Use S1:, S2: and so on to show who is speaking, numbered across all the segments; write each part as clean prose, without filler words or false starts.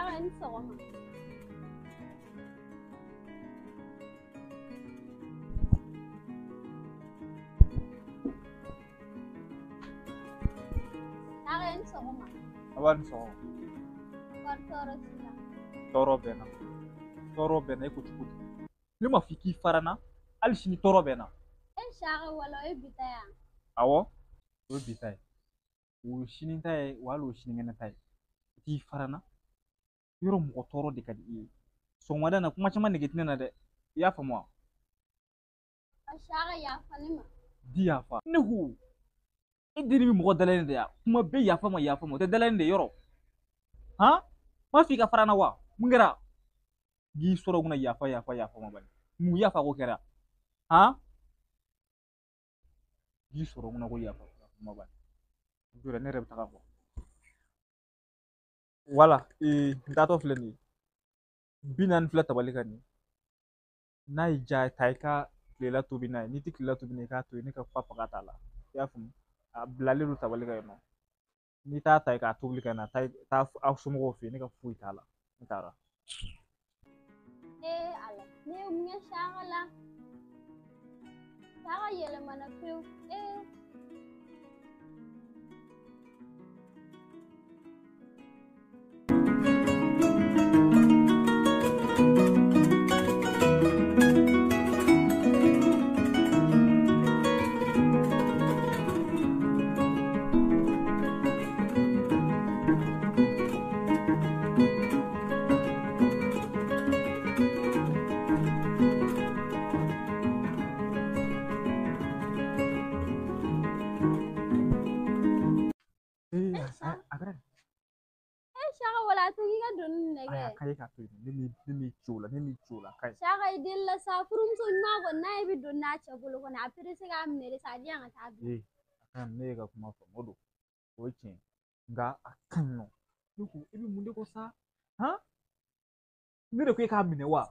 S1: Saka ni sɔgɔma. Saka ni sɔgɔma.
S2: A b'a ni sɔgɔma.
S1: Kɔri tɔɔrɔ t'i la?
S2: Tɔɔrɔ bɛ n na. Tɔɔrɔ bɛ n na, e ko cogo di? Ne ma f'i k'i fara n na, hali sini tɔɔrɔ bɛ n na.
S1: E Saka wala o ye bi ta ye wa?
S2: Awɔ, o ye bi ta ye. O ye sini ta ye, wa hali o ye sinikɛnɛ ta ye. I t'i fara n na. Yɔrɔ mɔgɔ tɔɔrɔ de ka di i ye. Sɔgɔmada in na kuma caman nege tɛ ne na dɛ. I y'a faamu wa?
S1: Saka yafa ne ma.
S2: Di yafa. Ne ko e den bɛ mɔgɔ dalen de ya. Kuma bɛɛ yafa ma yafa ma. O tɛ dalen de yɔrɔ. Han? Ma f'i ka fara n na wa? Mun kɛra? N k'i sɔrɔ kunna yafa yafa yafa ma bani. Mun yafa ko kɛra? Han? N k'i sɔrɔ kunna ko yafa yafa ma bani. Jɔra ne yɛrɛ bɛ taga fɔ. Wala, n taatɔ filɛ nin ye. 40 filɛ tabali kan nin ye. N'a y'i diya ta i ka tilela tobi n'a ye. N'i tɛ tilela tobi n'a ye i k'a to yen, ne ka fa faga t'a la. I y'a faamu? A bilalen don tabali kan yen nɔ. N'i t'a ta i k'a tobili ka na taa aw somɔgɔw fɛ yen, ne ka foyi t'a la. Ne taara.
S1: Ee Ala, ne ye mun kɛ Saka la? Saka yɛlɛmana pewu. Ee. Saka i delila sa furumuso ɲuman kɔni n'a ye bɛ don n'a cɛ bolo kɔni a perese k'a minɛ de sa a di yan ka taa bila.
S2: Ee a ka ɲi, ne ye ka kuma faamu o don, o ye tiɲɛ ye, nka a ka ɲi nɔ. Ne ko e bɛ mun de kɔ sa? Han? Ne de ko e k'a minɛ wa?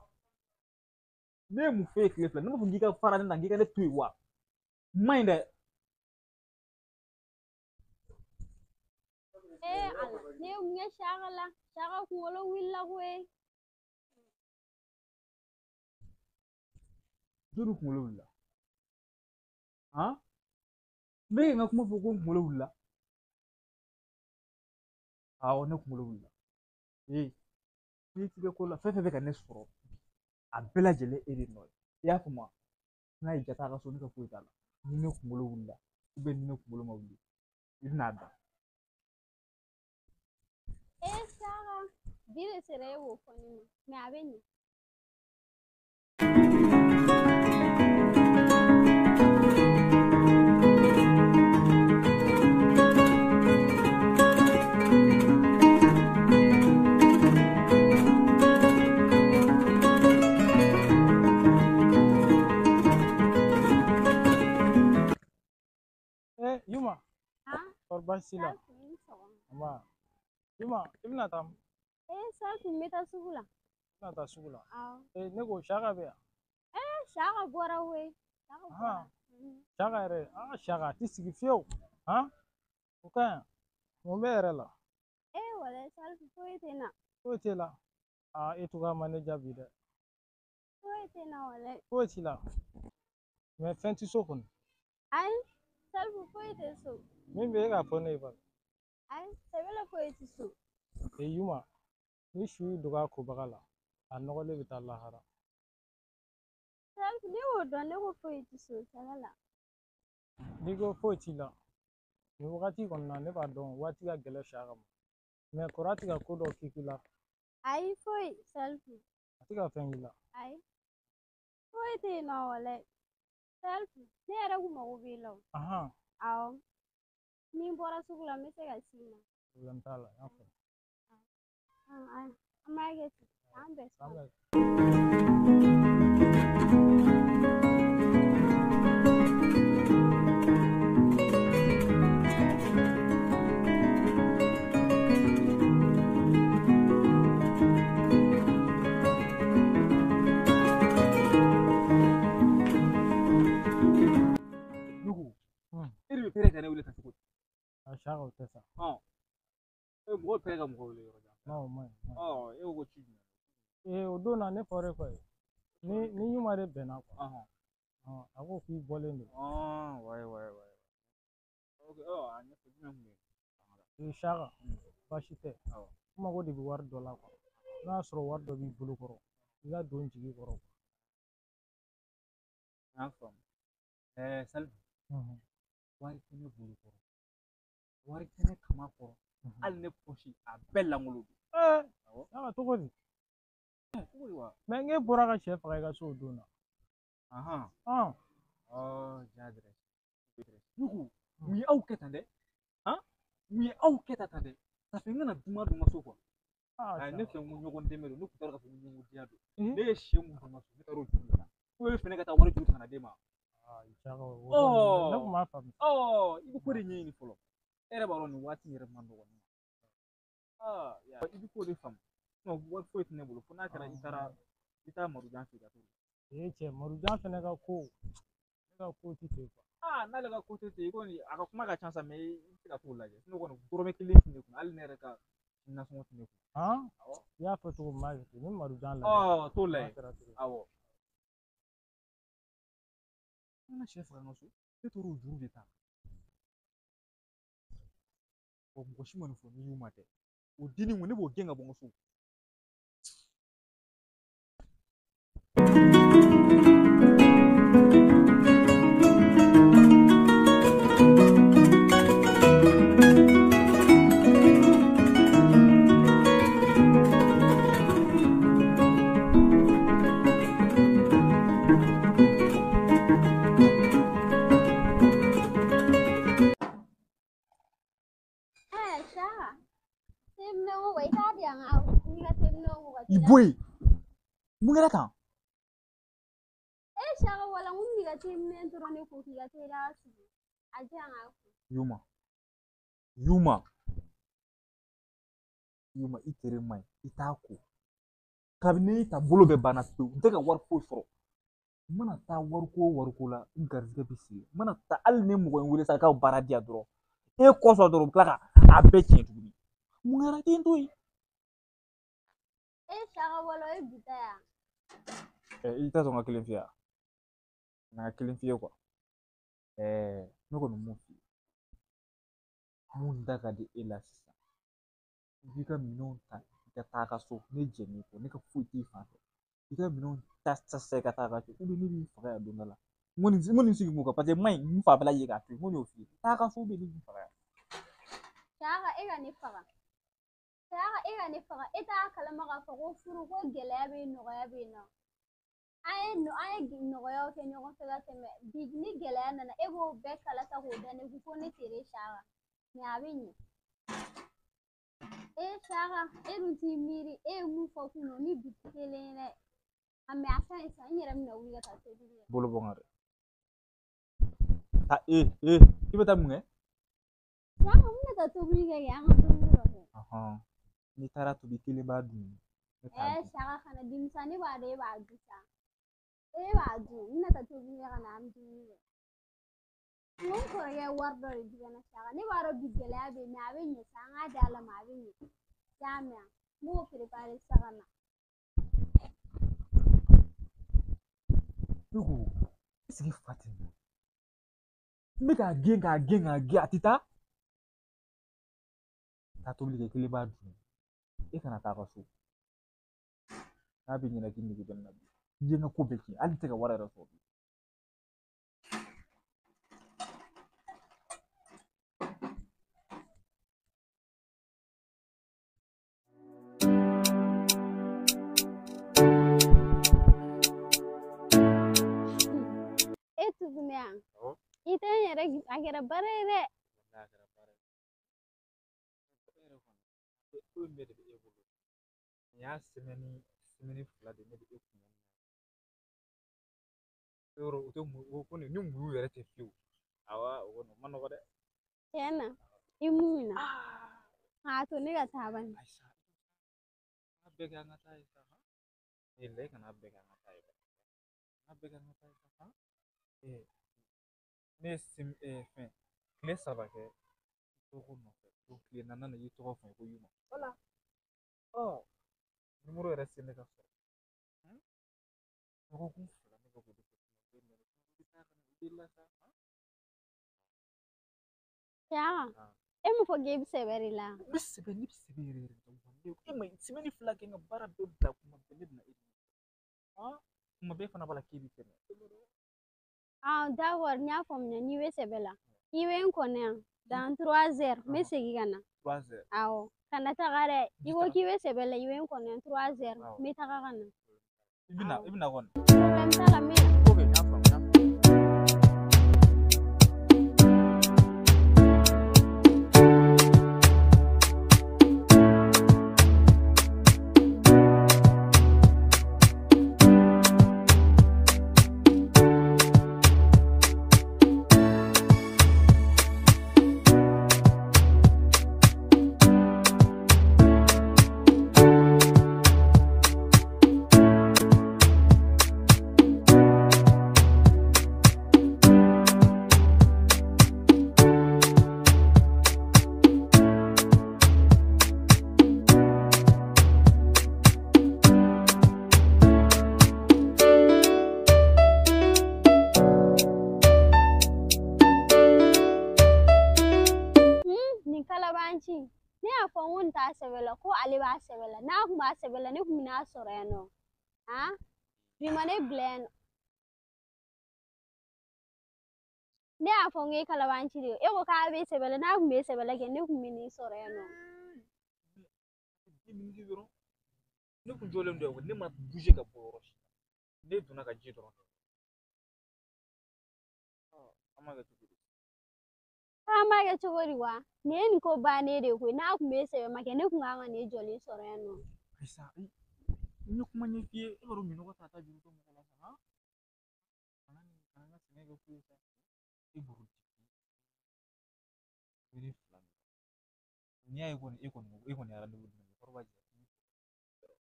S2: Ne ye mun f'e ye tile fila? Ne m'a fɔ k'i ka fara ne na k'i ka ne to yen wa? N ma ɲi dɛ.
S1: Ee Ala, ne ye mun kɛ Saka la? Saka kunkolo wulila koyi.
S2: Joli kunkolo wulila? Han? Ne ye n ka kuma fɔ ko n kunkolo wulila? Awɔ, ne kunkolo wulila. Ee, n'i ti kɛ ko la, fɛn fɛn bɛ ka ne sɔrɔ bi, a bɛɛ lajɛlen e de nɔ ye. I y'a faamu wa? N'a y'i diya taa ka so, ne ka foyi t'a la. Ni ne kunkolo wulila, ni ne kunkolo ma wuli, i bɛn'a dɔn.
S1: Ee Saka, bi de sera e k'o fɔ ne ma, mɛ a bɛ ɲɛ.
S3: Yuma. Kɔri baasi t'i la? Nba. Yuma, i bɛna taa min?
S1: Ee Salifu, n bɛ taa sugu la.
S3: I bɛna taa sugu la?
S1: Awɔ.
S3: Ee ne ko Saka bɛ yan?
S1: Ee Saka bɔra koyi. Saka bɔra.
S3: Saka yɛrɛ, aa Saka a tɛ sigi fiyewu. Han? O ka ɲi. Mun bɛ yɛrɛ la?
S1: Ee walayi Salifu, foyi tɛ n na.
S3: Foyi t'e la? Aa e cogoya ma ne diya bi dɛ.
S1: Foyi tɛ n na walayi.
S3: Foyi t'i la? Mɛ fɛn tɛ so kɔnɔ?
S1: Ayi. Salifu, foyi tɛ so.
S3: Min bɛ e k'a fɔ ne ye bani.
S1: Ayi, sɛbɛ la foyi tɛ so.
S3: Ee Yuma, ni su y'i dogo a kobaga la, a nɔgɔlen bɛ taa lahara.
S1: Salifu, ne y'o dɔn, ne ko foyi tɛ so, sɛbɛ la.
S3: N'i ko foyi t'i la, nin wagati kɔni na ne b'a dɔn waati ka gɛlɛn Saka ma. Mɛ kɔrɔ tɛ ka ko dɔ k'i la.
S1: Ayi, foyi, Salifu.
S3: A tɛ ka fɛn k'i la.
S1: Ayi, foyi tɛ yen nɔ walayi. Salifu, ne yɛrɛ kun mago b'i la o. Awɔ. Ni n bɔra sugu la, n bɛ se ka s'i ma.
S3: Problème t'a la, n y'a faamu.
S1: An b'a kɛ ten. K'an bɛn
S3: K'an bɛn.
S2: E de bɛ pere ka ne wele ka cogo di?
S3: A Saka o tɛ sa.
S2: Mɔgɔ bɛ pere ka mɔgɔ wele yɔrɔ jan.
S3: Non, o man ɲi.
S2: Ɔ, e ko ci jumɛn?
S3: Ee, o don na ne fɔra e kɔ ye. Ni ɲuman de bɛnna quoi. A ko k'i bɔlen don.
S2: Wayi wayi wayi. Ok, ɔ, a ɲɛfɔ jumɛn kun bɛ yen?
S3: Ee, Saka, baasi tɛ. N mago de bɛ wari dɔ la quoi. N'a y'a sɔrɔ wari dɔ b'i bolo kɔrɔ, i ka don jigi kɔrɔ.
S2: N y'a faamu. Ɛɛ, Salifu, wari tɛ ne bolo kɔrɔ. Wari tɛ ne kama kɔrɔ. Hali ne pɔsi a bɛɛ lankolon don.
S3: Ɛɛ, Saka, cogo di?
S2: Cogo di wa?
S3: Mɛ n bɔra ka sɛ faga i ka so o don na.
S2: Ɔ, ja dɛrɛ. Ne ko, mun ye aw kɛ tan dɛ? Han? Mun ye aw kɛ tan dɛ? Ça fait n kana dunan dun n ka so quoi. Ayi, ne fɛ n ko ɲɔgɔn dɛmɛ don, ne tun t'a dɔn k'a fɔ ko ɲɔgɔn diya don. Ne ye sɛ mun dun n ka so, ne taara o juru de ta. Ko e fɛnɛ ka taa wari juru ta ka na d'e ma.
S3: Saka, o ne tun b'a faamu.
S2: Ɔ, i bɛ ko de ɲɛɲini fɔlɔ. E yɛrɛ b'a dɔn nin waati in yɛrɛ man nɔgɔn ne ma. I bɛ ko de faamu. Wari foyi tɛ ne bolo fo n'a kɛra i taara i taa Marujan fɛ yen ka t'o.
S3: Ee cɛ, Marujan fɛnɛ ka ko, ne ka ko ti ten quoi.
S2: N'ale ka ko tɛ ten, i kɔni a ka kuma ka ca sa, mɛ i bɛ se ka t'o lajɛ. Kɔni dɔrɔmɛ kelen tɛ ne kun, hali ne yɛrɛ ka nasɔngɔ tɛ ne kun.
S3: I y'a fɔ cogo min na, ni Marujan lajɛ.
S2: Ɔ, t'o lajɛ. Awɔ. N ka sɛ faga n ka so, ne taara o juru de ta. Wa mɔgɔ si ma nin fɔ ni y'u ma tɛ. O dimi kun ne b'o gɛn ka bɔ n ka so. I bɔ yen, mun kɛra tan?
S1: E Saka, wala n kun b'i ka te minɛ dɔrɔn de ko k'i ka te daga sigi. A di yan ka ko.
S2: Yuma, Yuma, Yuma, i tere man ɲi, i t'a ko. Kabini ne ta bolo bɛɛ banna pewu, n tɛ ka wari foyi sɔrɔ. N mana taa wariko o wariko la, n garizigɛ bɛ sigi. N mana taa hali ni mɔgɔ ye n wele sa k'aw baara di yan dɔrɔn, e kɔsɔn dɔrɔn u bɛ tila ka a bɛɛ tiɲɛ tuguni. Mun kɛra den to yen?
S1: E Saka, wala o ye bi ta yan.
S2: I t'a sɔn ka kelen f'i ye wa? Na ka kelen f'i ye quoi. Ne kɔni mun f'i ye, mun da ka di e la sisan, i b'i ka minɛnw ta i ka taa ka so, ne jɛn'i kɔ, ne ka foyi t'i fan fɛ. I ka minɛnw ta sisan i ka taa ka so, ne b'i faga yan don dɔ la. N ko nin sigi mun kan, paseke n ma ɲi n fa bɛɛ ye k'a to yen, n ko nin y'o f'i ye. Taa ka so, ne b'i faga yan.
S1: Saka, e ka ne faga. Saka, e ka ne faga. E t'a kalama k'a fɔ ko furu ko gɛlɛya bɛ yen, nɔgɔya bɛ yen nɔ. An ye nɔgɔyaw kɛ ɲɔgɔn fɛ ka tɛmɛ. Bi ni gɛlɛya nana, e b'o bɛɛ kala ta k'o da ne kun ko ne tere Saka. Mɛ a bɛ ɲɛ. E Saka, e dun t'i miiri, e ye mun fɔ kun ni bi tɛ kelen ye dɛ. A mɛ a ka ɲi sa, n yɛrɛ bɛna wuli ka taa tobili kɛ.
S2: Bolo bɔ n kan dɛ. Taa i bɛ taa mun kɛ?
S1: Saka, n bɛna taa tobili kɛ an ka dumuni dɔ kɛ.
S2: N'i taara tobi kelen b'a dun.
S1: Saka, kana dimisa, ne b'a dɔn e b'a dun sa. E b'a dun, n bɛna taa tobili kɛ ka na an bɛ dumuni kɛ. N ko n kɔrɔkɛ ye wari dɔ de di ka na Saka, ne b'a dɔn bi gɛlɛya bɛ yen, mɛ a bɛ ɲɛ sa, an k'a di Ala ma, a bɛ ɲɛ. I y'a mɛn wa? N b'o préparer sisan ka na.
S2: Ne ko, est-ce que fa tɛ nin na? N bɛ k'a gɛn k'a gɛn k'a gɛn, a tɛ taa. Taa tobili kɛ kelen b'a dun. E kana taa ka so. N'a bɛ ɲɛna k'i nege bɛ ne na bi. I ye n ka ko bɛɛ tiɲɛ, hali n tɛ ka wari yɛrɛ sɔrɔ bi.
S1: E tuguni yan. I tɛ n yɛrɛ, a kɛra baara ye dɛ.
S2: A kɛra baara ye. E yɛrɛ kɔni, ko in bɛɛ de bɛ e bolo. Nin y'a sɛmɛni fila de ne bɛ e kun. Yɔrɔ o tɛ mun o ko ni muɲu yɛrɛ tɛ fiyewu. Awɔ, o kɔni o ma nɔgɔ dɛ.
S1: Tiɲɛ na, i mun na. A to ne ka taa bani.
S2: Ayi sa, an ka bɛɛ kɛ an ka taa ye sa. Ee la, e kana bɛɛ kɛ an ka taa ye. An ka bɛɛ kɛ an ka taa ye sa. Ne ye fɛn tile 3 kɛ tɔgɔ nɔfɛ, tile 4 na i ye tɔgɔ fɔ n ye ko Yuma. Wala. se ne ka sɔrɔ. Dɔgɔkun 2 ne bɛ k'o de kɛ.
S1: Siyaka, e mun fɔ k'e bɛ sɛbɛ de la?
S2: N bɛ sɛbɛ, ne bɛ sɛbɛ yɛrɛ yɛrɛ de. E ma semaine 2 kɛ n ka baara bɛɛ bila kuma bɛɛ ne bɛ na e de. Kuma bɛɛ fana b'a la k'e bɛ tɛmɛ.
S1: Ah, d'accord, n y'a faamuya n'i bɛ sɛbɛ la. I bɛ n kɔnɔ yan dans 3 heures n bɛ segin ka na.
S2: 3 heures.
S1: Awɔ, kana taga dɛ. I ko k'i bɛ sɛbɛ la, i bɛ n kɔnɔ yan 3 heures n bɛ taga ka na.
S2: I bɛ na, i bɛ na kɔni.
S1: Problème t'a la, n bɛ na.
S2: Ok, n y'a faamu, n y'a faamu.
S1: Ne y'a fɔ n ko n t'a sɛbɛ la ko ale b'a sɛbɛ la, n'a kun b'a sɛbɛ la ne kun bɛn'a sɔrɔ yan nɔ. Bi ma ne bila yan nɔ. Ne y'a fɔ n k'e kalabanci de ye, e ko k'a bɛ sɛbɛ la, n'a kun bɛ sɛbɛ la kɛ ne kun bɛ n'i sɔrɔ yan nɔ.
S2: Dɔrɔn ne kun jɔlen don yan, ne ma bouger ka bɔ yɔrɔ si la, ne donna ka ji dɔrɔn. An b'a kɛ cogo di?
S1: K'an b'a kɛ cogo di wa? Nin ye nin ko bannen de ye koyi, n'a kun bɛ sɛbɛ ma kɛ ne kun kan ka nin jɔlen sɔrɔ yan nɔ.
S2: Ayisa, n ye kuma ɲɛf'i ye, e b'a dɔn minɔgɔ ta juru tɛ mɔgɔ la sa. Kana nin kana n ka sɛgɛn kɛ fu ye sa. E b'o di ne 2 n'i y'a ye kɔni e kɔni e kɔni ye rendez-vous di ne ma, kɔrɔ b'a jira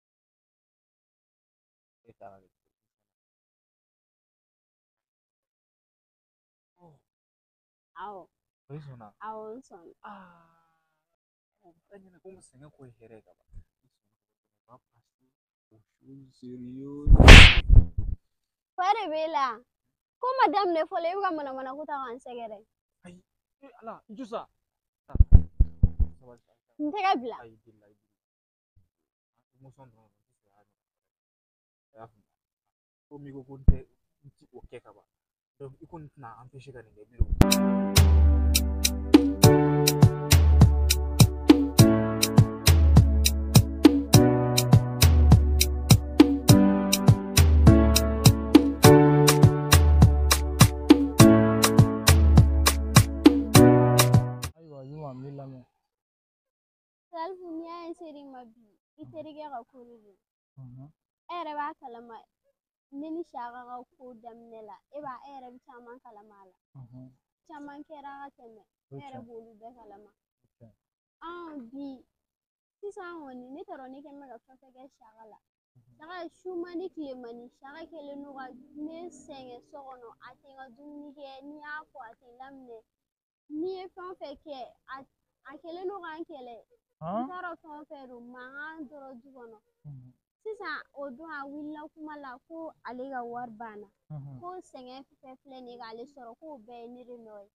S2: e taara kɛ cogo di?
S1: Awɔ.
S2: O sɔnna?
S1: Awɔ, n sɔnna.
S2: Aa, o baara ɲɛna ko sɛgɛn ko ye hɛrɛ ye ka ban. I sɔnna ka passer aux choses sérieuses.
S1: Fa de b'e la. Ko ma daminɛ fɔlɔ, e bɛ ka manamana ko ta k'an sɛgɛrɛ.
S2: Ayi, e Ala, i jɔ sa. Sabali sa.
S1: N tɛgɛ bila.
S2: Ayi, deli ayi, deli. Émotion dɔrɔn n tɛ se k'a ɲɔgɔn. I y'a faamu? Komi i ko ko n tɛ n ti o kɛ ka ban. Donc i kɔni tɛna empêcher ka nin kɛ bilen.
S3: Ayiwa Yuma, n b'i lamɛn.
S1: Salifu, n'i y'a ye n ser'i ma bi, i terikɛ ka ko de don. E yɛrɛ b'a kalama ne ni Siyaka ka ko daminɛ la, e b'a e yɛrɛ bɛ caman kalama a la. Caman kɛra ka tɛmɛ, e yɛrɛ b'olu bɛɛ kalama. Bi sisan kɔni ne t'a dɔn ne kɛn bɛ ka fɛn fɛn kɛ Siyaka la. Siyaka su man di tile man di, Siyaka kɛlen don ka ne sɛgɛn so kɔnɔ, a tɛ n ka dumuni kɛ, n'i y'a fɔ a tɛ n laminɛ. N'i ye fɛn o fɛn kɛ, a kɛlen don k'an kɛlɛ. N t'a dɔn fɛn o fɛn don, mankan dɔrɔn du kɔnɔ. Sisan o don a wulila kuma la ko ale ka wari banna, ko sɛgɛn fɛn filɛ nin ye k'ale sɔrɔ, k'o bɛɛ ye ne de nɔ ye.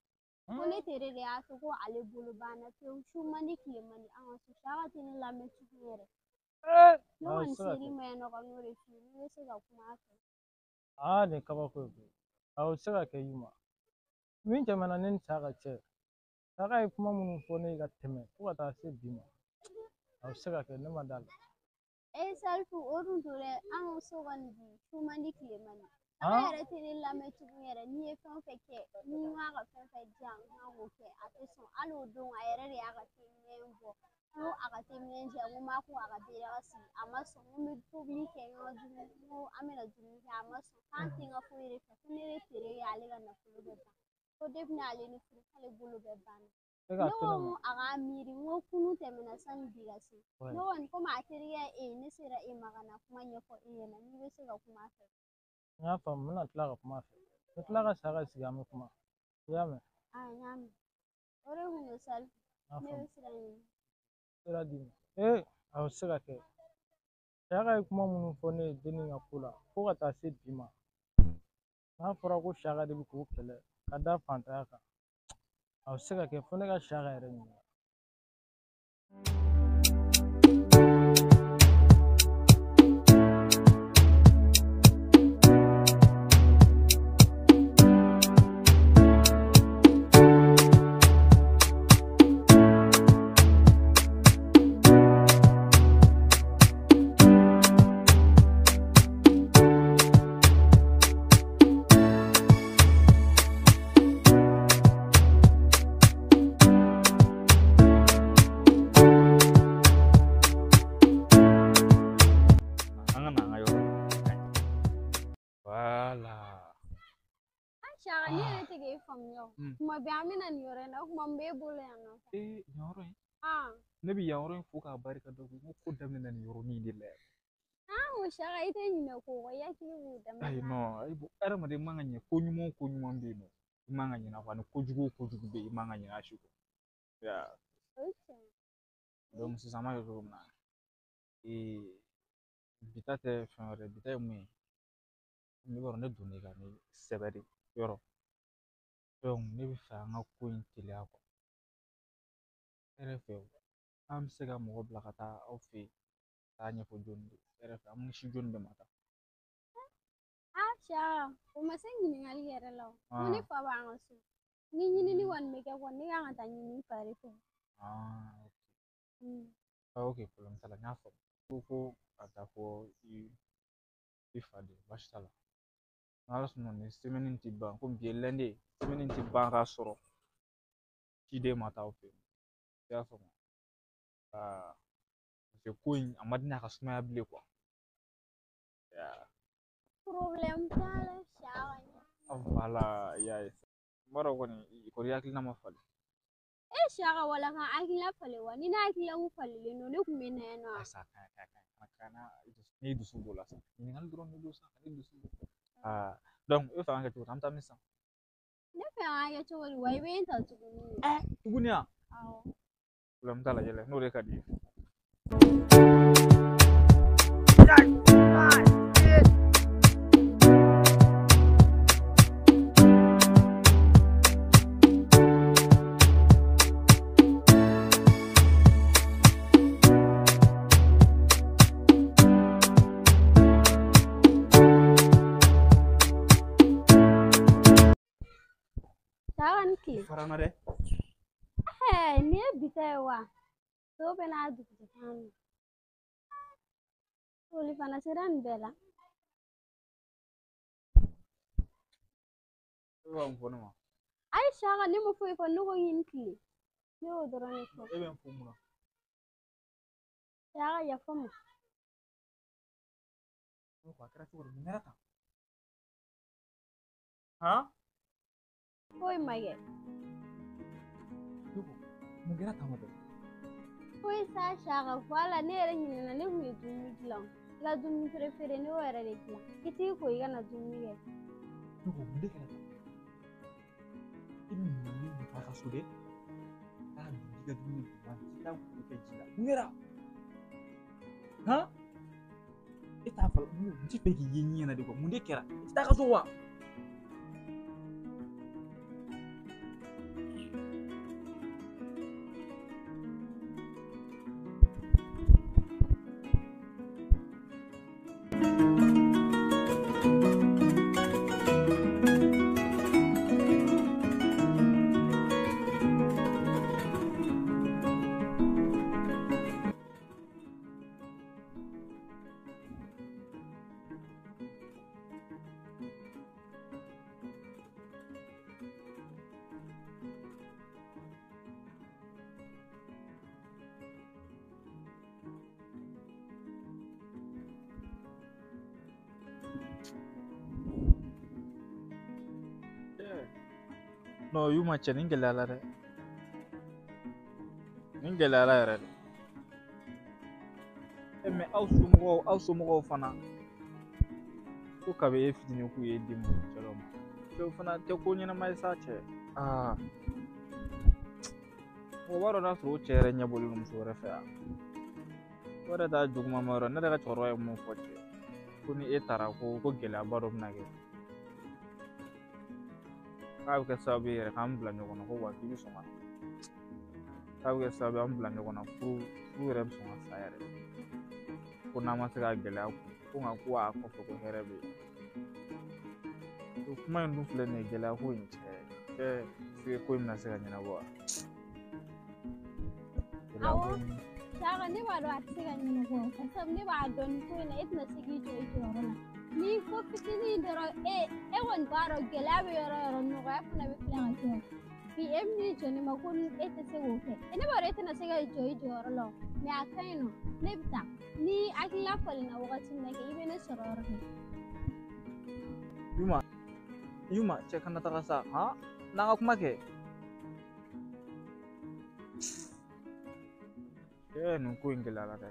S1: Ko ne tere de y'a to ko ale bolo banna pewu, su man di tile man di an ka so, Siyaka tɛ ne lamɛn tugun yɛrɛ. Ne kɔni ser'i ma yan nɔ ka n'o de f'i ye, n'i bɛ se ka kuma a fɛ.
S3: Aa, nin ye kabako ye koyi. Awɔ, o tɛ se ka kɛ Yuma. Min tɛmɛna ne ni Siyaka cɛ, Siyaka ye kuma minnu fɔ ne ye ka tɛmɛ fo ka taa se bi ma, a bɛ se ka kɛ ne ma da la.
S1: E Salifu, o dun to dɛ, an ka so kɔni bi su man di tile man di. Siyaka yɛrɛ tɛ ne lamɛn tugun yɛrɛ, n'i ye fɛn o fɛn kɛ, n'i m'a ka fɛn fɛn di yan k'an k'o kɛ, a tɛ sɔn. Hali o don a yɛrɛ de y'a ka teminɛn bɔ, n ko a ka teminɛn di yan, n ko n b'a ko a ka bere ka sigi, a ma sɔn. N ko n bɛ tobili kɛ, n ka dumuni, n ko an bɛna dumuni kɛ, a ma sɔn. K'an tɛ n ka foyi de fɛ, ko ne de tere ye ale ka nafolo bɛɛ ban. Ko depuis n'ale ni furu k'ale bolo bɛɛ banna. Ne ko n ko a k'a miiri, n ko kunun tɛmɛna sani bi ka se. Ne kɔni komi a terikɛ ye e ye, ne sera e ma ka na kuma ɲɛfɔ e ɲɛna, n'i bɛ se ka kuma a fɛ.
S3: N y'a faamu, n bɛna tila ka kuma a fɛ. N bɛ tila ka Siyaka sigi, an bɛ kuma. I y'a mɛn?
S1: Aa, n y'a mɛn. O de kun don Salifu. Ne bɛ sira ɲini.
S3: Sira d'i ma. Ee, a bɛ se ka kɛ. Saka ye kuma minnu fɔ ne ye denni ka ko la fo ka taa se bi ma, n'a fɔra ko Saka de bɛ k'o kɛlɛ ka da fantanya kan, a bɛ se ka kɛ fo ne ka Saka yɛrɛ ɲininka.
S2: An ka na an ka yɔrɔ la. Voilà.
S1: Saka, ne yɛrɛ tɛ k'e faamuya o. Tuma bɛɛ an bɛ na nin yɔrɔ in na, o tuma n b'e bolo yan nɔ.
S2: Ee, yan yɔrɔ in.
S1: Ah,
S2: Ne bɛ yan yɔrɔ in fo k'a barika da ko ko daminɛ nin yɔrɔnin de la yan.
S1: O Saka, i tɛ ɲinɛ ko kɔ, i hakili b'o daminɛ.
S2: Ayi non, ayi bon, hadamaden man ka ɲɛ ko ɲuman o ko ɲuman bɛ yen nɔ. I man ka ɲinɛ a kɔ, ani kojugu o kojugu bɛ yen, i man ka ɲinɛ a si kɔ. Ya,
S1: O ye tiɲɛ ye.
S2: donc sisan an b'a kɛ cogo min na. Ee, bi ta tɛ fɛn wɛrɛ ye, bi ta ye mun ye? Ne b'a dɔn ne donn'e kan ni sɛbɛ de ye, yɔrɔ. Donc ne bɛ fɛ an ka ko in teliya quoi. E yɛrɛ fɛ, an bɛ se ka mɔgɔ bila ka taa aw fɛ yen, taa ɲɛfɔ jɔnni ye. E yɛrɛ fɛ, an bɛ si jɔnni de ma tan?
S1: Ah, Saka, o ma se ɲininkali yɛrɛ la o. Ko ne fa b'an ka so. Ni ɲinini kɔni bɛ kɛ kɔni, ne kan ka taa ɲini n fa de fɛ.
S2: Ah, ok. Ah, ok, problème t'a la, n y'a faamu. Ko ka taa fɔ i fa de ye, baasi t'a la. N'Ala sɔnna nin semaine in tɛ ban, komi bi ye lundi ye, semaine in tɛ ban k'a sɔrɔ ciden ma taa aw fɛ yen. I y'a faamu? Aa, parce que ko in a man di ne ye a ka sumaya bilen quoi. Ya.
S1: Problème t'a la, Saka.
S2: Voilà, i y'a ye. N b'a dɔn kɔni, i kɔni hakilina ma falen.
S1: E Saka, wala ka hakilina falen wa? Ni ne hakilina kun falenlen don, ne kun bɛ na yan nɔ.
S2: Ayi sa, ka ɲi, ka ɲi, ka ɲi. N'i dusu b'o la sa, ɲininkali dɔrɔn de don sa, ka n'i dusu bɔ. Aa, donc e bɛ fɛ an ka kɛ cogo di? An bɛ taa min san?
S1: Ne fɛ an ka kɛ cogo di wa? I bɛ n ta tuguni.
S2: Tuguni wa?
S1: Awɔ.
S2: Problème t'a la, yɛlɛ, n'o de ka di i ye.
S1: Saka, ni tile.
S2: Fara n na dɛ.
S1: Ɛɛ, nin ye bi ta ye wa? Dɔw bɛ n'a dugujɛ kan na. Foli fana sera nin bɛɛ la.
S2: E bɛ ka mun fɔ ne ma?
S1: Ayi Saka, ne ma foyi fɔ, ne ko k'i ni tile. Ne y'o dɔrɔn de fɔ.
S2: E bɛ n fo mun na?
S1: Saka, yafa n ma.
S2: Ne ko a kɛra cogo di? Mun kɛra tan? Han?
S1: Foyi ma kɛ.
S2: Ne ko mun kɛra tan nɔ?
S1: Foyi sa Saka, voilà, ne yɛrɛ ɲinɛna, ne kun ye dumuni dilan. I ka dumuni préféré, ne y'o yɛrɛ de dilan. I t'i ko i ka na dumuni kɛ.
S2: Ne ko mun de kɛra tan? I bɛ mun de taa ka so dɛ? Taa dun k'i ka dumuni dun wa k'i taa ko kɛ ji la. Mun kɛra? Han? E t'a fɔ n ti fɛ k'i ye ɲɛ na de quoi. Mun de kɛra? I tɛ taa ka so wa? Non, Yuma cɛ nin gɛlɛyara dɛ. Nin gɛlɛyara yɛrɛ de. E mais aw somɔgɔw fana ko kabi e fitinin k'u ye den mun cɛ dɔ ma. O fana tɛ ko ɲɛnama ye sa cɛ. Aa. Mɔgɔ b'a dɔn n'a sɔrɔ o cɛ yɛrɛ ɲɛ bɔlen don muso wɛrɛ fɛ yan. O yɛrɛ t'a juguman ma yɔrɔ ne yɛrɛ ka cɛkɔrɔba ye mun fɔ cɛ ko ni e taara ko gɛlɛyaba dɔ bɛna kɛ k'a bɛ kɛ sababu ye yɛrɛ k'an bila ɲɔgɔn na ko wa k'i bɛ sɔn ka k'a bɛ kɛ sababu ye an bila ɲɔgɔn na furu yɛrɛ bɛ sɔn ka sa yɛrɛ ko n'an ma se ka gɛlɛya kun ko nka ko a kɔfɛ ko hɛrɛ bɛ yen o kuma in dun filɛ nin ye gɛlɛya ko in cɛ ko in bɛna se ka ɲɛnabɔ wa?
S1: Awɔ Saka ne b'a dɔn a tɛ se ka ɲɛnabɔ barisa ne b'a dɔn nin ko in na e tɛna se k'i jɔ i jɔyɔrɔ la ni ko fitinin dɔrɔn e kɔni b'a dɔn gɛlɛya bɛ yɔrɔ o yɔrɔ nɔgɔya fana bɛ tila ka kɛ bi e bɛn'i jɔ ne ma ko e tɛ se k'o kɛ ne b'a dɔn e tɛna se ka jɔ i jɔyɔrɔ la o mɛ a ka ɲi nɔ ne bɛ taa ni hakilina falenna wagati min na kɛ i bɛ ne sɔrɔ yɔrɔ dɔ.
S2: Yuma cɛ kana taga sa han n'an ka kuma kɛ. Nin ko in gɛlɛyara dɛ.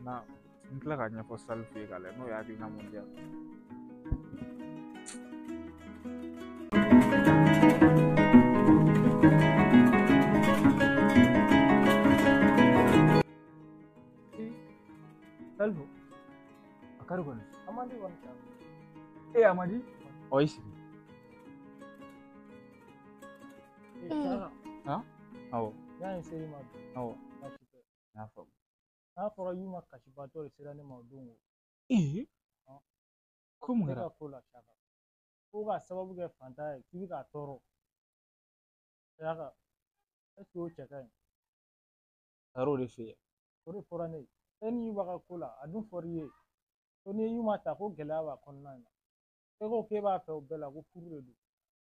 S2: Na n tila k'a ɲɛfɔ Salifu ye k'a lajɛ n'o ye hakilina mun di yan. Salifu, a kari kɔni.
S3: Amadi kɔni ta.
S2: E Amadi? Ɔ i sigi. Han? Awɔ.
S3: N'a ye seri ma bi.
S2: Awɔ.
S3: Baasi tɛ.
S2: N y'a faamu.
S3: N'a fɔra Yuma kasibatɔ de sera ne ma o don o.
S2: Ee. Ko mun
S3: Ne
S2: kɛra?
S3: ka ko la Saka. Ko k'a sababu kɛ fantanya ye k'i bɛ k'a tɔɔrɔ. Saka, est ce que o cɛ ka ɲi?
S2: Taar'o de fɛ yen.
S3: O de fɔra ne ye. E ni Yuma ka ko la a dun fɔr'i ye ko n'i ye Yuma ta ko gɛlɛya b'a kɔnɔna na. E ko k'e b'a fɛ o bɛɛ la ko furu de don.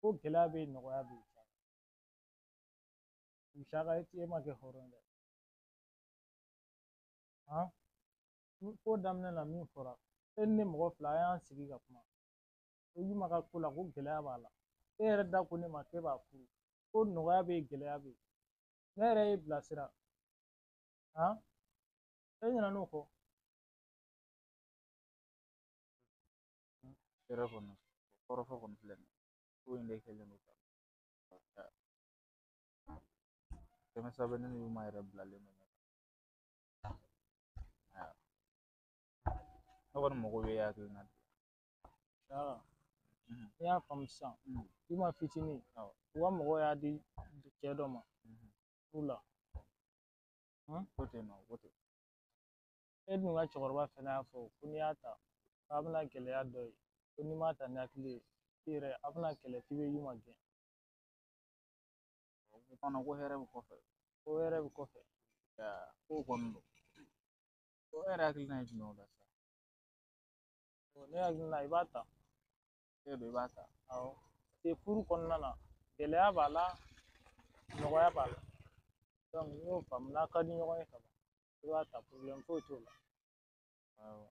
S3: Ko gɛlɛya bɛ yen nɔgɔya bɛ yen. Saka e ma kɛ hɔrɔn ye dɛ. Han? Ko daminɛ la min fɔra e ni ne mɔgɔ fila an y'an sigi ka kuma. Ko Yuma ka ko la ko gɛlɛya b'a la. E yɛrɛ da ko ne ma k'e b'a furu. Ko nɔgɔya bɛ yen gɛlɛya bɛ yen. Ne yɛrɛ y'i bilasira. Han? E ɲinɛ n'o kɔ.
S2: Yɛrɛ kɔni kɔrɔfɔ kɔni filɛ nin ye. Ko in de kɛlen don tan. Kɛmɛ saba ne ni Yuma yɛrɛ bilalen don ɲɔgɔn na. Ne kɔni mago bɛ e hakilina de la.
S3: Saka, n'i y'a faamu sisan, Yuma fitinin,
S2: Awɔ.
S3: u ka mɔgɔw y'a di cɛ dɔ ma furu la.
S2: Ko ten nɔ, ko ten.
S3: E dun ka cɛkɔrɔba fana y'a fɔ ko n'i y'a ta k'a bɛna gɛlɛya dɔ ye ko n'i m'a ta ni hakili ye i yɛrɛ a bɛna kɛlɛ k'i bɛ Yuma gɛn.
S2: O fana ko hɛrɛ bɛ kɔfɛ.
S3: Ko hɛrɛ bɛ kɔfɛ.
S2: Kow kɔni don. O yɛrɛ hakilina ye jumɛn ye o la sisan?
S3: Ne hakilina i b'a ta.
S2: E don i b'a ta.
S3: Awɔ. Parce que furu kɔnɔna na gɛlɛya b'a la nɔgɔya b'a la. Donc n'i y'o faamu n'a ka di ɲɔgɔn ye ka ban i b'a ta problème foyi t'o la.
S2: Awɔ.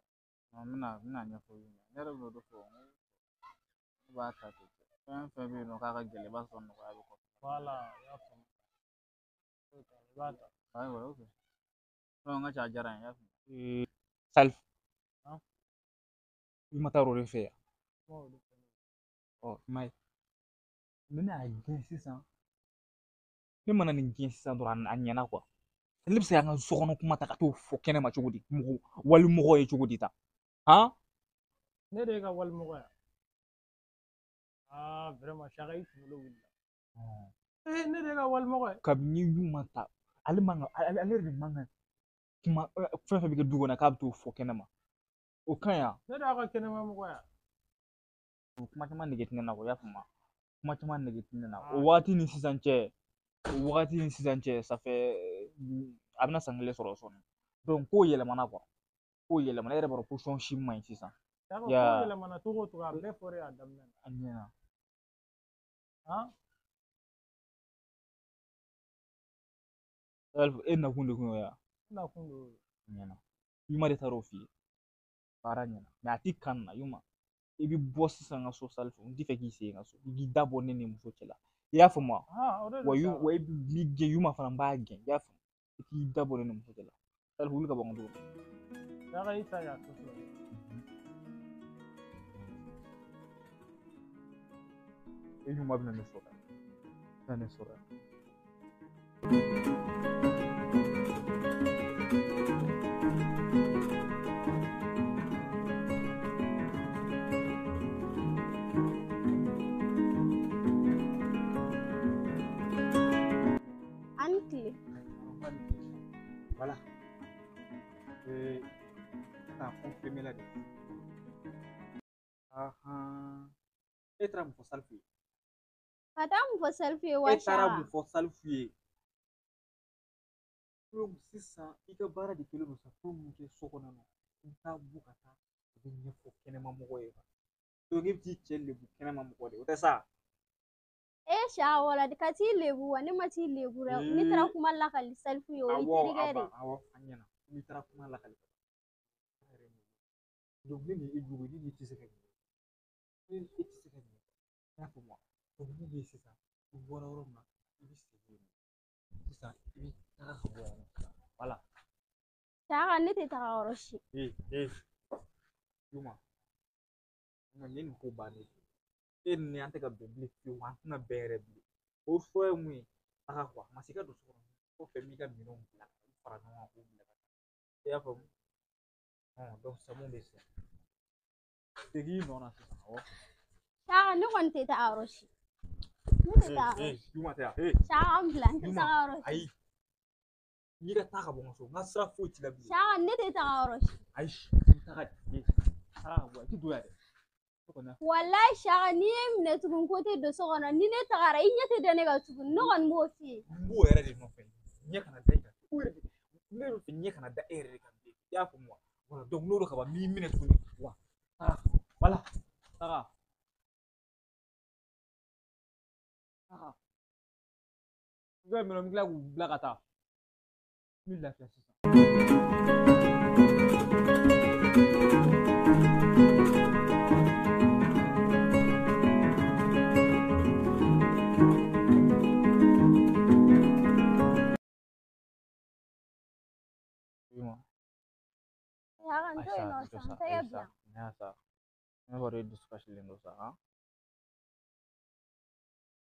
S2: N bɛna ɲɛfɔ Yuma. Ne yɛrɛ bɛn'o de fɔ n ko ne b'a ta ten. Fɛn o fɛn bɛ yen nɔ k'a ka gɛlɛn i b'a sɔrɔ nɔgɔya bɛ kɔfɛ.
S3: Voilà, i y'a faamu. Foyi t'a la, i b'a ta.
S2: Ayiwa, ok. Non, n ka cɛ a diyara n ye, i y'a faamu.
S4: Salif.
S3: Han?
S4: I ma taa o de fɛ yan.
S3: Kuma o de fɔ ne ye.
S4: Ɔ i m'a ye. Ne n'a gɛn sisan. Ne mana nin gɛn sisan dɔrɔn a ɲɛna kuwa. Ne bɛ se k'an ka sokɔnɔ kuma ta ka t'o fɔ kɛnɛma cogo di? Mɔgɔ walimɔgɔ ye cogo di tan? Han?
S3: Ne de ye ka walimɔgɔ ye. Ah, vraiment, Saka i kunkolo wulila. Ee, ne de ye ka walimɔgɔ ye.
S4: Kabini Yuma ta, ale man ka ale yɛrɛ de man ka kuma fɛn fɛn bɛ kɛ du kɔnɔ k'a bɛ t'o fɔ kɛnɛma. O ka ɲi wa?
S3: Ne de y'a ka kɛnɛma mɔgɔ ye.
S2: O kuma caman nege tɛ ne na o y'a faamu. Kuma caman nege tɛ ne na. O waati ni sisan cɛ, o wagati ni sisan cɛ, ça fait a bɛna san kelen sɔrɔ sɔɔni. Donc kow yɛlɛmana kuwa. Kow yɛlɛmana e yɛrɛ b'a dɔn position si man ɲi sisan.
S3: Saka, kow yɛlɛmana cogo o cogo a bɛɛ fɔra a daminɛ na.
S2: A ɲɛna.
S3: Han?
S2: E nakun de kun y'o ye wa?
S3: Ne nakun de y'o ye.
S2: A ɲɛna. Yuma de taar'o f'i ye. Baara ɲɛna. Mɛ a ti kan na Yuma. I bɛ bɔ sisan n ka so Salifu n t'i fɛ k'i sen n ka so. I k'i da bɔ ne ni muso cɛ la. I y'a faamu wa?
S3: Ah, o de don
S2: Wa
S3: Saka.
S2: wa i b'i gɛn Yuma fana n b'a gɛn. I y'a faamu? I k'i da bɔ ne ni muso cɛ la. Salifu wuli ka bɔ n ka du kɔnɔ.
S3: Saka i ta y'a to filɛ.
S2: E Yuma bɛna ne sɔrɔ yan. Bɛna ne sɔrɔ yan. Taa confirmer la de. Ahan. E taara mun fɔ Salifu ye?
S1: Ka taa mun fɔ Salifu ye wa?
S2: E taara mun fɔ Salifu ye? Donc sisan i ka baara de kɛlen don sa ko mun kɛ so kɔnɔ nɔ, i bɛ taa bɔ ka taa o bɛ ɲɛfɔ kɛnɛma mɔgɔ ye. Donc e bɛ t'i cɛ lebu kɛnɛma mɔgɔ de ye, o tɛ sa?
S1: E Saka wala ka t'i lebu wa? Ne ma t'i lebu dɛ. Ne taara kuma lakali Salifu ye, o y'i terikɛ de ye.
S2: Awɔ, a ɲɛna. N'i taara kuma lakali. Donc ne ni e jugu, ne ni e tɛ se ka ɲɛ. Ne ni e tɛ se ka ɲɛ. I y'a faamu wa? Donc mun bɛ yen sisan, i bɔra yɔrɔ min na, i bɛ segin yen. Sisan i bɛ taga ka bɔ yan nɔ. Wala.
S1: Saka, ne tɛ taga yɔrɔ si.
S2: Ee, Yuma, Yuma, nin ye nin ko bannen ye. E ni ne an tɛ ka bɛn bilen fiyewu, an tɛna bɛn yɛrɛ bilen. O fura ye mun ye? Taga kuwa, ma se i ka don so kɔnɔ. Kɔfɛ n b'i ka minɛnw bila, k'u fara ɲɔgɔn kan k'u bila ka taa. I y'a faamu? Donc sisan mun bɛ yen sisan? Segin i nɔ na sisan, awɔ.
S1: Saka, ne kɔni tɛ taa yɔrɔ si. Ne tɛ taa yɔrɔ si.
S2: Yuma tɛ yan. Ee.
S1: Saka, n bila, n tɛ taga yɔrɔ si.
S2: Ayi. N'i ka taa ka bɔ n ka so, n ka sira foyi t'i la bilen.
S1: Saka, ne tɛ taga yɔrɔ si.
S2: Ayi, n taga de. Taga ka bɔ yan, i tɛ don yan dɛ.
S1: Walayi Saka, n'i ye n minɛ tugun ko tɛ don so kɔnɔ, ni ne tagara i ɲɛ tɛ da ne kan tugun, ne kɔni b'o f'i ye.
S2: N b'o yɛrɛ de nɔfɛ, ɲɛ kana da i kan. O yɛrɛ de, ne bɛ fɛ ɲɛ kana da e yɛrɛ de kan bilen. I y'a faamu wa? Voilà, donc n'o don ka ban, n b'i minɛ tuguni. Wa, taga, voilà, taga. Taga. I b'a minɛ, n bɛ tila k'u bila ka taa. N bɛ lafiya sisan.
S1: Saka, n to yen nɔ sa, n tɛgɛ bila.
S2: Ne y'a sa. Ne b'a dɔn e dusu kasilen don sa, han?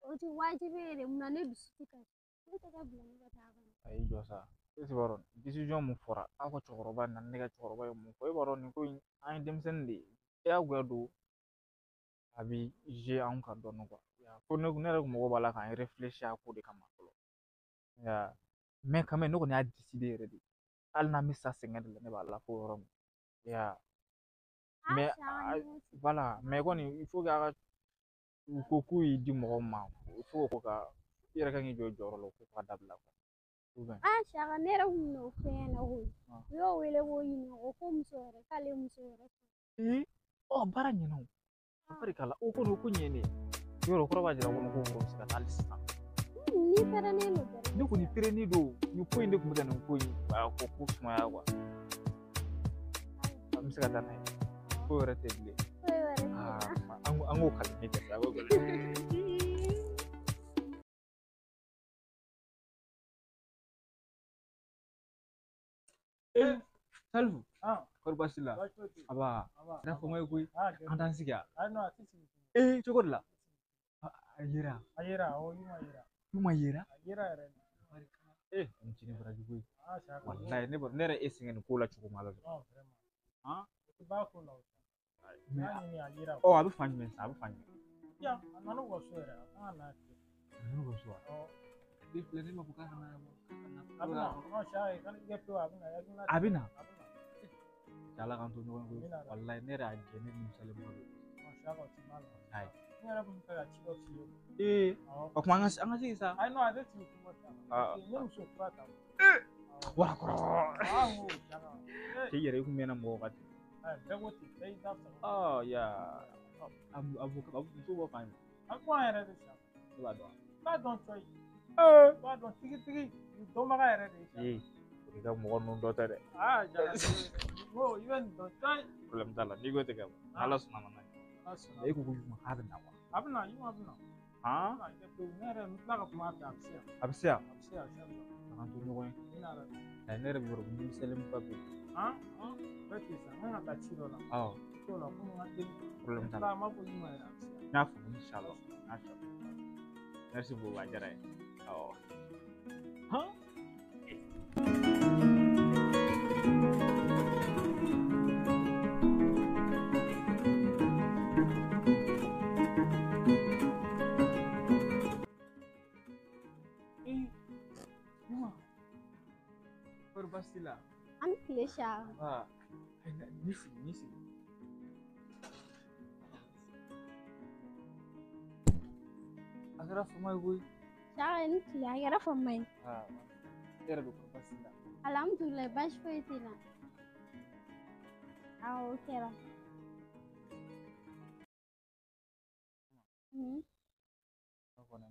S1: O ti wajibi ye dɛ, munna ne dusu tɛ kasi? Ne tɛgɛ bila ne ka taa kɔnɔ.
S2: A y'i jɔ sa. E b'a dɔn décision mun fɔra aw ka cɛkɔrɔba na ne ka cɛkɔrɔba ye mun fɔ, e b'a dɔn nin ko in an ye denmisɛnnin de ye. Diyagoya don a bɛ jouer anw kan dɔɔnin kuwa. Fo ne yɛrɛ kun mago b'a la k'an réfléchir a ko de kama fɔlɔ. Mais quand même ne kɔni y'a décider yɛrɛ de. Hali n'an bɛ sa sɛgɛn de la, ne b'a la fo yɔrɔ min. Mais voilà, mais kɔni il faut que a ka u ko k'u y'i di mɔgɔw ma, il faut ko ka i yɛrɛ kan k'i jɔ i jɔyɔrɔ la, o ko ka dabila kuwa.
S1: Ah Saka, ne yɛrɛ kun n'o fɛn ɲɛna koyi. U y'o wele k'o ɲininka, o ko muso wɛrɛ, k'ale ye muso wɛrɛ furu.
S2: Ee, ɔ baara ɲɛna o. A barika la, o kɔni o ko ɲɛnen. Yɔrɔ o kɔrɔ b'a jira kɔni ko woro bɛ se ka taa hali sisan.
S1: N'i pɛrɛnnen don dɔrɔn.
S2: Ne kɔni pɛrɛnnen don, nin ko in de tun bɛ ka nin ko in a ko ko sumaya kuwa. An bɛ se ka taa n'a ye. Ko wɛrɛ tɛ bilen.
S1: Ko wɛrɛ tɛ.
S2: An k'o kalan ne kɛ sa, an k'o kalan. Ee, Salifu. Kɔri baasi la? Aba, n'a fɔ n ko ye koyi. An t'an sigi yan. Ee, cogo di la? A yera.
S3: A yera, awɔ, Yuma yera.
S2: Yuma yera?
S3: A yera yɛrɛ de.
S2: Ee, nin ci ne baraji koyi. Walayi, ne yɛrɛ e sɛgɛn nin ko la cogo min la.
S3: Han? I b'a ko la o.
S2: Ɔ, a bɛ fan jumɛn sisan? A bɛ fan jumɛn?
S3: Yan, a nana u ka so yɛrɛ, a kan ka na fɛ.
S2: A nana u ka so wa?
S3: Awɔ.
S2: Den filɛ, ne m'a fɔ k'a ka na yan.
S3: A bɛ na, ɔ Saka, i kɛ pewu, a bɛ na.
S2: A bɛ na.
S3: A bɛ na.
S2: Ala k'an to ɲɔgɔn ye koyi. Walayi, ne yɛrɛ y'a gɛn, ne nimisalen ba don.
S3: Saka, o ti ban la.
S2: Ayi.
S3: Ne yɛrɛ kun bɛ fɛ ka ci dɔ f'i ye.
S2: Ee, o kuma an ka sigi sa.
S3: Ayi, non, a tɛ sigi kuma sa. Ne muso kura ta.
S2: Ee, warakɔrɔ.
S3: Awɔ, Saka.
S2: K'i yɛrɛ i kun mɛnna mɔgɔ ka ten.
S3: Bɛɛ ko ten, bɛɛ y'i da sɔrɔ.
S2: Ɔ ya, a muso bɔ fan jumɛn?
S3: A bɛ an yɛrɛ de sa.
S2: Ne b'a dɔn.
S3: I b'a dɔn cɔyi.
S2: Ee.
S3: I b'a dɔn tigitigi, nin dɔnbaga yɛrɛ de ye.
S2: Ee, i ka mɔgɔ ninnu dɔ tɛ dɛ.
S3: Aa Jara, ko i bɛ nin dɔn cɔyi.
S2: Problème t'a la, n'i ko ten ka ban, n'Ala sɔnna ma n'a ye. E ko ko Yuma k'a bɛ na wa?
S3: A bɛ na, Yuma bɛ na.
S2: Han?
S3: A bɛ na, ne yɛrɛ n bɛ tila ka kuma a fɛ, a bɛ se yan.
S2: A bɛ se yan?
S3: A bɛ se yan sisan.
S2: A k'an to ɲɔgɔn ye.
S3: N bɛ na yɛrɛ.
S2: Ayi, ne yɛrɛ bɛ yɔrɔ min nimisalen ba bɛ yen.
S3: Han? Bɛɛ tɛ sa, n kan ka taa ci dɔ la.
S2: Awɔ.
S3: Ci dɔ la, komi n ka teli.
S2: Problème t'a la.
S3: N b'a fɔ Yuma yɛrɛ, a bɛ se yan.
S2: N y'a faamu, inshallah. N y'a faamu. Merci beaucoup, a diyara n ye. Awɔ. Han? Kɔri baasi t'i la?
S1: An ni tile Siyaka.
S2: Aa, ni sigi, ni sigi. A kɛra fama ye koyi.
S1: Siyaka i ni tile, a kɛra fama ye.
S2: Aa, e yɛrɛ bɛ kɔrɔ baasi la?
S1: Alhamdulilayi, baasi foyi tɛ n na. Awɔ, o kɛra.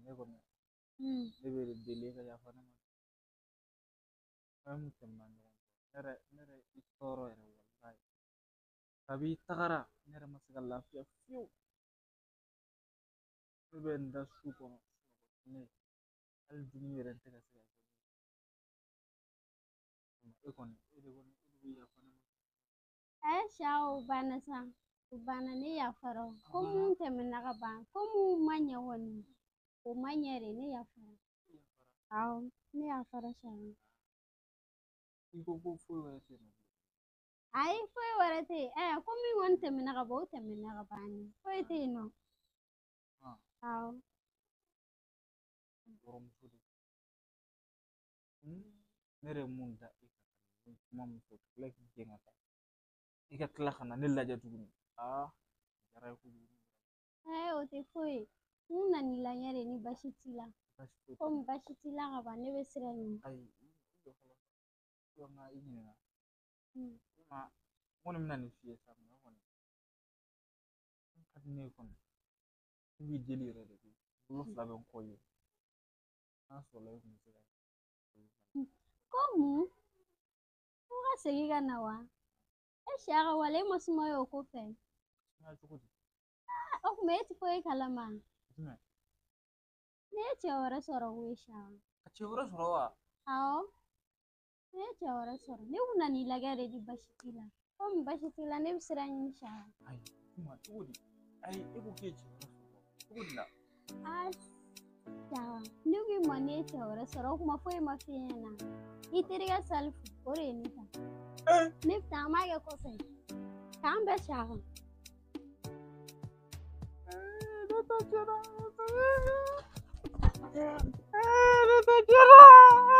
S2: Ne kɔni, ne bɛ de deli ka yafa ne ma. Fɛn min tɛmɛna ɲɔgɔn cɛ, ne yɛrɛ i tɔɔrɔ yɛrɛ walayi. Kabi i tagara, ne yɛrɛ ma se ka lafiya fiyewu. Ne bɛ n da su kɔnɔ, sunɔgɔ tɛ ne ye. Hali dumuni yɛrɛ n tɛ ka se ka kɛ. E kɔni, e de kɔni, e de bɛ yafa ne ma.
S1: Siyaka, o banna sa. O banna, ne yafara o. Ko mun tɛmɛna ka ban, ko mun ma ɲɛ kɔni, o ma ɲɛ de, ne yafara. Awɔ, ne yafara Siyaka.
S2: I ko ko foyi wɛrɛ tɛ yen nɔ.
S1: Ayi, foyi wɛrɛ tɛ yen. Ko min kɔni tɛmɛna ka ban, o tɛmɛna ka ban de. Foyi tɛ yen nɔ. Awɔ.
S2: Kɔrɔmuso de. Ne yɛrɛ ye mun da e kan, kuma min fɔ, ka tila k'i gɛn ka taa. I ka tila ka na ne lajɛ tuguni. Aa, diyara ye kojugu.
S1: O tɛ foyi ye. N nan'i lajɛ de ni baasi t'i la. Komi baasi t'i la ka ban, ne bɛ sira ɲini.
S2: Ayi, i jɔ fɔlɔ. I ka i ɲininka. N kɔni bɛna nin f'i ye sa, mɛ kɔni ka di ne ye kɔni. Ne b'i deli yɛrɛ de koyi. Bolo fila bɛ n kɔ ye. N'a sɔrɔla e kun bɛ se ka.
S1: Ko mun? Ko ka segin ka na wa? E Siyaka, wala e ma sumaya o ko fɛ?
S2: Sumaya cogo di?
S1: O tuma e ti foyi kalama.
S2: Jumɛn?
S1: Ne ye cɛ wɛrɛ sɔrɔ koyi Siyaka.
S2: Ka cɛ wɛrɛ sɔrɔ wa?
S1: Awɔ. Ne ye cɛ wɛrɛ sɔrɔ. Ne kun nan'i lajɛ de ni baasi t'i la. Komi baasi t'i la, ne bɛ sira ɲini Siyaka.
S2: Ayi, kuma cogo di? Ayi, e ko k'e ye cɛ wɛrɛ sɔrɔ. Cogo di la?
S1: Aa, Siyaka, ne ko i ma ne ye cɛ wɛrɛ sɔrɔ, o kuma foyi ma f'i ɲɛna. I terikɛ Salifu, o de ye ne ta. Ne bɛ taa, an b'a kɛ kɔfɛ. K'an bɛn Siyaka.
S2: Ne ta tiɲɛna, ne ta tiɲɛna. Ne ta tiɲɛna.